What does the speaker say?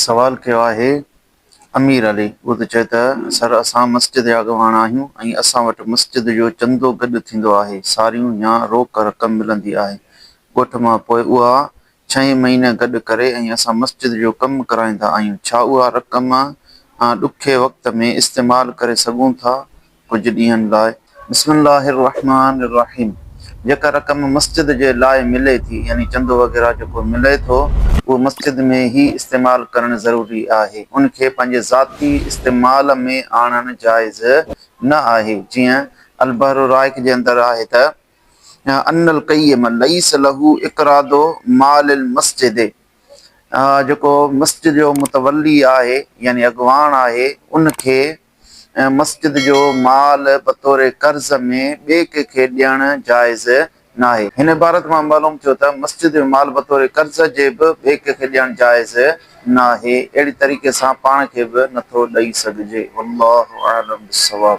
سوال ڪيو آهي امير علي اهو ٿو چئي ته سر اسان مسجد جا اڳواڻ آهيون ۽ اسان وٽ مسجد جو چندو گڏ ٿيندو آهي ساريون يا روڪ رقم ملندي آهي ڳوٺ مان پوء اها ڇهين مهيني گڏ ڪري ۽ اسان مسجد جو ڪم ڪرائيندا آهيون ڇا اها رقم ڏکي وقت ۾ استعمال ڪري سگهون ٿا ڪجهه ڏينهن لاء. بسم الله الرحمٰن الرحيم جيڪا رقم مسجد جي لاء ملي ٿي يعني چندو وغيره جيڪو ملي ٿو اهو مسجد ۾ ئي استعمال ڪرڻ ضروري آهي ان کي پنهنجي ذاتي استعمال ۾ آڻڻ جائز نه آهي جيئن البحر الرائق جي اندر آهي ته ان القيم ليس له اقراض مال المسجد جيڪو مسجد جو متولي آهي يعني اڳواڻ آهي ان کي مسجد جو مال بطور قرض ۾ ٻئي ڪنهن کي ڏيڻ جائز ناهي. هن عبارت مان معلوم ٿيو ته مسجد جو مال بطور قرض جي به ٻئي ڪنهن کي ڏيڻ جائز ناهي. اهڙي طريقي سان پاڻ کي به نٿو ڏئي سگهجي. والله اعلم بالصواب.